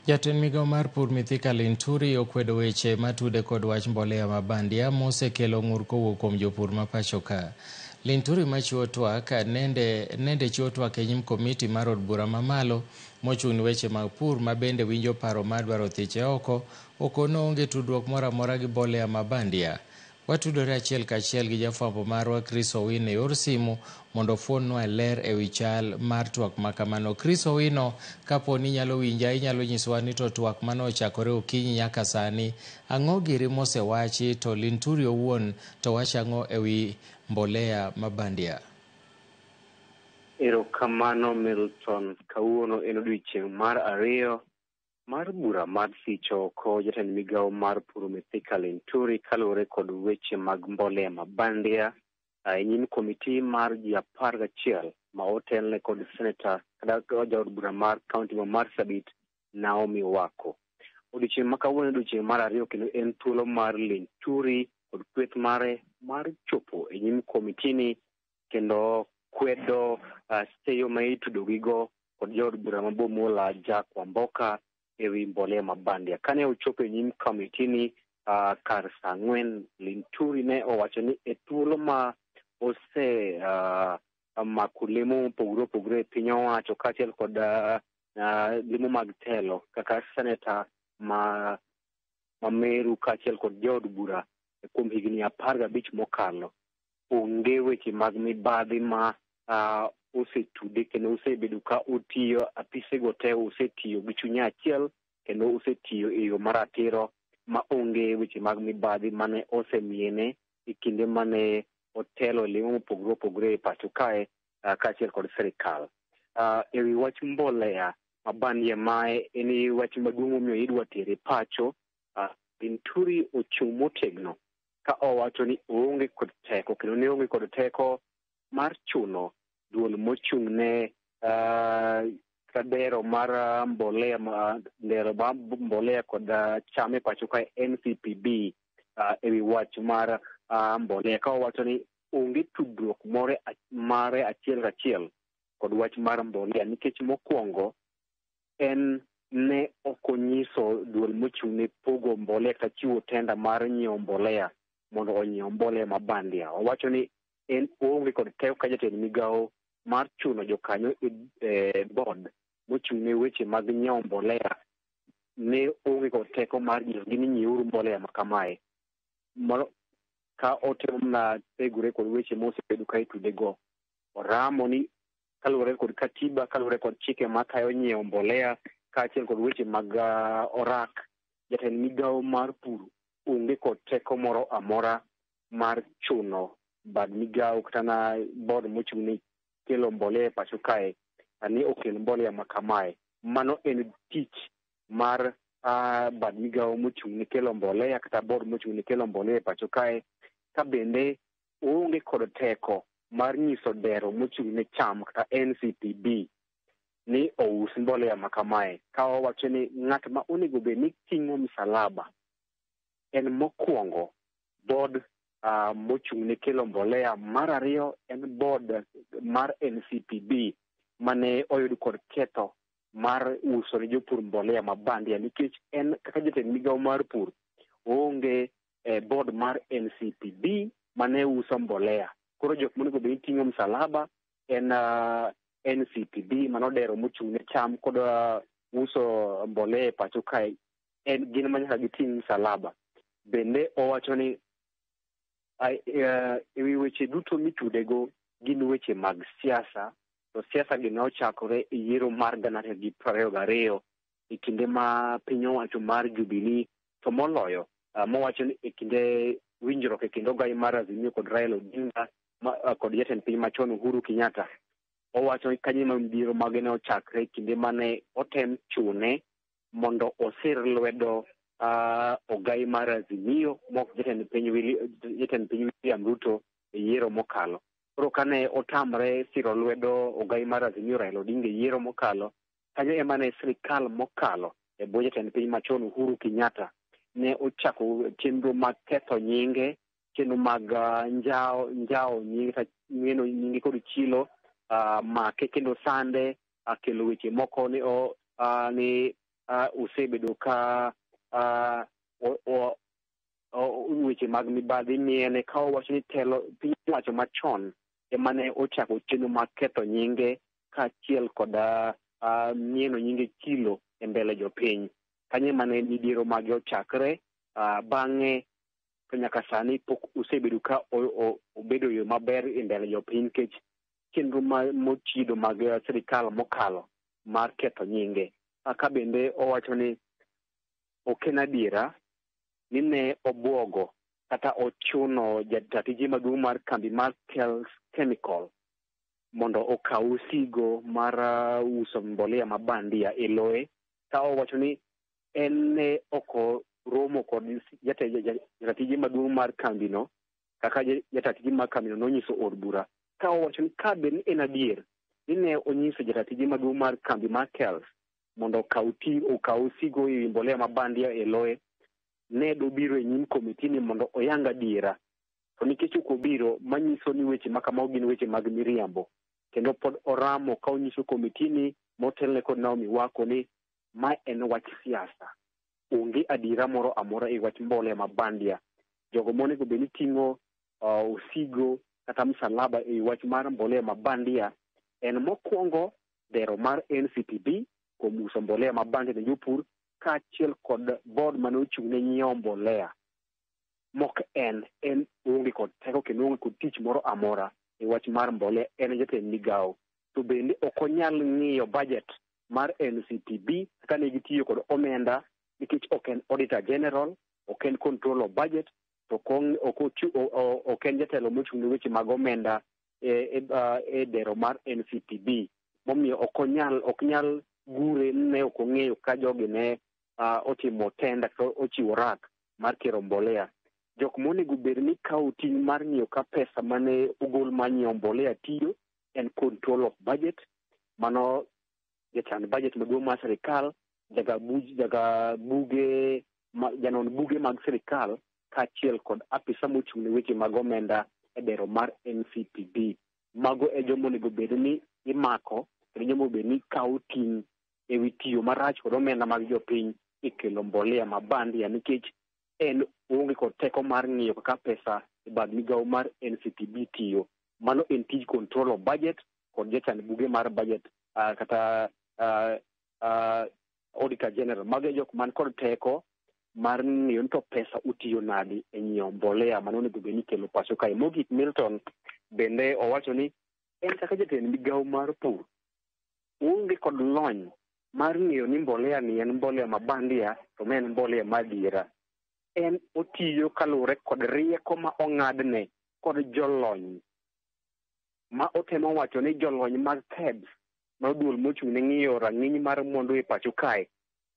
Jatend migao mar pur Mithika Linturi okwedo weche matude kod wach mbolea ma bandia mosekelo ng'ur kowuok kuom jopur ma pacho ka. Linturi machiwo twak nende chiwo twak e nyim komiti mar od bura mamalo mochung' ne weche mag pur ma bende winjo paro mar dwaro thiche oko okono onge tudruok moro amora gi mbolea ma bandia. Watudore achiel kachiel gi jafwambo marwa Chris Owino e yor simu mondo ofuonnwa ler ewi chal mar twak ma kamano. Chris Owino, kapo ni inyalo winja, inyalo nyisowa ni to twak mane ochakore okinyi nyaka sani, ang'o giri mosewachi to Linturi owuon to wacho ang'o ewi mbolea ma bandia? Erokamano Milton, kawuono en odiochieng' mar ariyo mar bura mar sicho oko jatend migawo mar pur Mithika Linturi kaluwore kod weche mag mbolea ma bandia e nyim komiti mar ji 11 ma otelne kod seneta kata jaod bura mar kaunti ma Marsabit Naomi Wako. Odiochieng' ma kawuono en odiochieng' mar ariyo kendo en thuolo mar Linturi kod kweth mare mar chopo e nyim komitini kendo kwedo seyo ma itudogigo kod jaod bura ma Bumula Jack Wamboka ewi mbolea ma bandia. Kane ochopo e nyim komitini kar saa 4, Linturi ne owacho ni e thuolo ma ose mako lemo mopogore opogore e piny owacho kaachiel kod lemo mag telo kaka seneta ma Meru kaachiel kod jaod bura kuom higni 15 mokalo, onge weche mag mibadhi ma osetude kendo osebedo ka otiyo apisego te osetiyo gi chuny achiel kendo osetiyo e yo maratiro ma onge weche mag mibadhi mane osemiene e kinde mane otelo e lemo mopogore opogore e pacho kae kaachiel kod sirikal. Ewi wach mbolea ma bandia mae en wach maduong' momiyo idwa tere pacho. Linturi ochung' motegno ka owacho ni oonge kod teko kendo ne onge kod teko mar chuno duol mochung' ne kadero mar mbolea ndero mar mbolea kod cham e pacho kae NCPB ewi wach mar mbolea ka owacho ni onge tudruok more mare achiel kachiel kod wach mar mbolea nikech mokwongo en ne ok onyiso duol mochung' ne pogo mbolea kata chiwo tenda mar nyiewo mbolea mondo onyiew mbolea ma bandia. Owacho ni en oonge kod teko ka jatend migawo mar chuno jokanyo e board mochung' ne weche mag nyiewo mbolea ne onge kod teko mar nyisogi ni nyieuru mbolea ma kamae. Ka otemo mana thegore kod weche mosebedo ka itudego. Oramo ni kaluwore kod katiba, kaluwore kod chike matayo nyiewo mbolea kaachiel kod weche mag orak, jatend migawo mar pur onge kod teko moro amora mar chuno bad migawo kata na board mochung' ne kelo mbolea e pacho kae ni okel mbolea ma kamae. Mano en tich mar bad migawo mochung' ne kelo mbolea kata board mochung' ne kelo mbolea e pacho kae, ka bende oonge kod teko mar nyiso dero mochung' ne cham kata NCPB ni ous mbolea ma kamae, ka owacho ni ng'at ma onego bed ni ting'o msalaba en mokwongo board mochung' ne kelo mbolea, mar ariyo en board mar NCPB mane oyud kod ketho mar uso ne jopur mbolea ma bandia nikech en kaka jatend migawo mar pur oonge e board mar NCPB mane uso mbolea. Koro jok monego bed ni ting'o msalaba en NCPB manodero mochung' ne cham kod uso mbolea e pacho kae, en gin ma nyaka giting' msalaba. Bende owacho ni ewi weche duto mitudego gin weche mag siasa, to siasa gi nochakore e yiero mar 2022 e kinde ma piny owacho mar Jubilee, to moloyo mowacho ni e kinde winjruok e kind ogai mar Azimio kod Raila Odinga kod jatend piny machon Uhuru Kenyatta. Owacho ni kanyo ema midhiero mage ne ochakre e kinde mane otem chune mondo osir lwedo ogai mar Azimio mok jatend piny William Ruto e yiero mokalo. Koro kane otamre siro lwedo ogai mar Azimio Raila Odinga e yiero mokalo, kanyo ema ne sirikal mokalo e bwo jatend piny machon Uhuru Kenyatta ne ochako chenro mag ketho nyinge, chenro mag njawo nyinge kata ng'eno nyinge kod chilo, make kendo sande, kelo weche moko ni osebedo ka weche mag mibadhi miene ka owacho ni telo piny owacho machon ema ne ochako chenro mar ketho nyinge kaachiel kod mieno nyinge chilo e mbele jopiny. Kanyo ema ne midhiero mage ochakre, bang'e to nyaka sani pok osebedo ka obedo yo maber e mbele jopiny nikech chenro mochido mag sirikal mokalo mar ketho nyinge. Ka bende owacho ni ok en adiera ni ne obuogo kata ochuno jatije maduong' mar kambi mar Kels Chemical mondo okaw osigo mar uso mbolea ma bandia e loye, ka owacho ni en ne ok oromo kod jatije maduong' mar kambino kaka jatije mar kambino nonyiso od bura, ka owacho ni ka bed ni en adier ni ne onyiso jatije maduong' mar kambi mar Kels mondo okaw osigo ewi mbolea ma bandia e loye, ne dobiro e nyim komiti ni mondo oyang adiera. To nikech ok obiro, manyiso ni weche ma kamago gin weche mag miriambo. Kendo pod oramo ka onyiso komiti ni motelne kod Naomi Wako ni ma en wach siasa. Onge adiera moro amora e wach mbolea ma bandia. Jogo monego bed ni ting'o osigo kata msalaba e wach mar mbolea ma bandia en mokwongo dero mar NCPB kuom uso mbolea ma bandia ne jopur kaachiel kod board mane ochung' ne nyiewo mbolea. Mok en onge kod teko kendo onge kod tich moro amora e wach mar mbolea, en jatend migawo. To bende ok onyal ng'iyo budget mar NCPB kaka ne gitiyo kod omenda nikech ok en auditor general, ok en control of budget, to ok en jatelo mochung' ne weche mag omenda e dero mar NCPB. Momiyo ok nyal gure ne ok ong'eyo ka jogi ne otimo tender kata ochiwo rak mar kero mbolea. Jok monego bed ni kawo ting' mar ng'iyo ka pesa mane ogol mar nyiewo mbolea tiyo en control of budget, mano jachan budget maduong' mar sirikal, janon buge mag sirikal kaachiel kod apisa mochung' ne weche mag omenda e dero mar NCPB. Mago e joma onego bed ni imako kendo joma onego bed ni kawo ting' ewi tiyo marach kod omenda mag jopiny e kelo mbolea ma bandia nikech en onge kod teko mar ng'iyo kaka pesa e bad migawo mar NCPB tiyo. Mano en tij control of budget kod jachan buge mar budget kata auditor general. Mago e jok man kod teko mar ng'iyo ni to pesa otiyo nadi e nyiewo mbolea mane onego bed ni ikelo pacho kae. Mogik, Milton bende owacho ni en kaka jatend migawo mar pur oonge kod lony mar ng'eyo ni mbolea ni en mbolea ma bandia to ma en mbolea ma adiera. En otiyo kaluwore kod rieko ma ong'adne kod jolony ma otemo wacho ni jolony mag KEBS ma duol mochung' ne ng'iyo rang'iny mar mwandu e pacho kae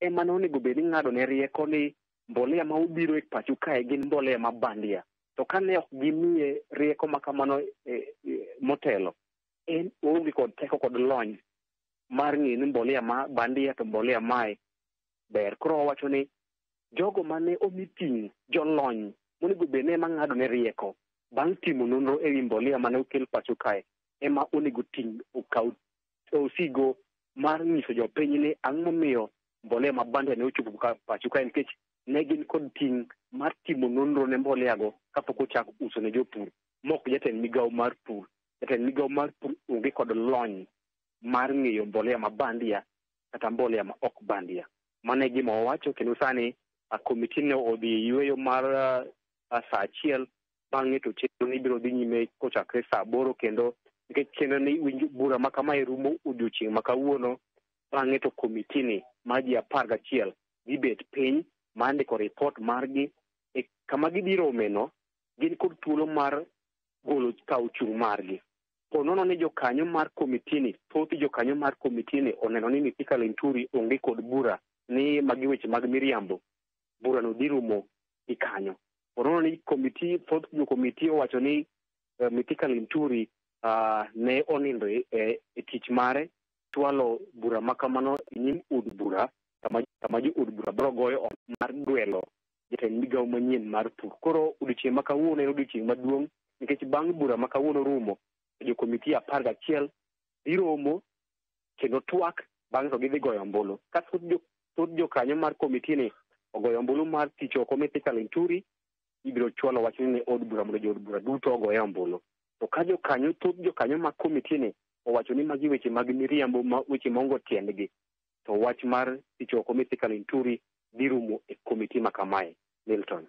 ema ne onego bed ni ng'ado ne rieko ni mbolea ma obiro e pacho kae gin mbolea ma bandia. To kane ok gimiye rieko ma kamano motelo, en oonge kod teko kod lony mar ng'eyo ni mbolea ma bandia to mbolea mae ber. Koro owacho ni jogo mane omi ting' jolony monego bed ni ema ng'ado ne rieko bang' timo nonro ewi mbolea mane okel pacho kae ema onego ting' okaw osigo mar nyiso jopiny ni ang'o momiyo mbolea ma bandia ne ochopo pacho kae nikech ne gin kod ting' mar timo nonro ne mbolea go kapok ochak uso ne jopur. Mok jatend migawo mar pur. Jatend migawo mar pur onge kod lony mar ng'eyo mbolea ma bandia kata mbolea ma ok bandia. Mano e gima owacho kendo sani komiti ne odhi yueyo mar saa achiel, bang'e to chenro ni biro dhi nyime kochakre saa aboro kendo nikech chenro ni winjo bura ma kamae rumo odiochieng' ma kawuono. Bang'e to komiti ni mar ji 11 dhi bet piny mar ndiko ripot margi e kama gidhi romeno gin kod thuolo mar golo kawo chung' margi. Ponono ni jokanyo mar komiti ni, thoth jokanyo mar komiti ni oneno ni Mithika Linturi onge kod bura ni magi weche mag miriambo, bura no dhi rumo gi kanyo. Ponono ni komiti, thoth jo komiti owacho ni Mithika Linturi ne onindo e tich mare chwalo bura ma kamano e nyim od bura kama jo od bura biro goyo mar gwelo jatend migawo manyien mar pur. Koro odiochieng' ma kawuono en odiochieng' maduong' nikech bang' bura ma kawuono rumo, jo komiti 11 dhi romo kendo twak, bang'e to gidhi goyo ombulu. Ka thoth thoth jokanyo mar komiti ni ogoyo ombulu mar tich oko Mithika Linturi, ibiro chwalo wachni ne od bura mondo jood bura duto ogoye ombulu. To ka jokanyo, thoth jokanyo mag komiti ni owacho ni magi weche mag miriambo, ma weche maonge tiendgi, to wach mar tich oko Mithika Linturi dhi rumo e komiti ma kamae. Milton.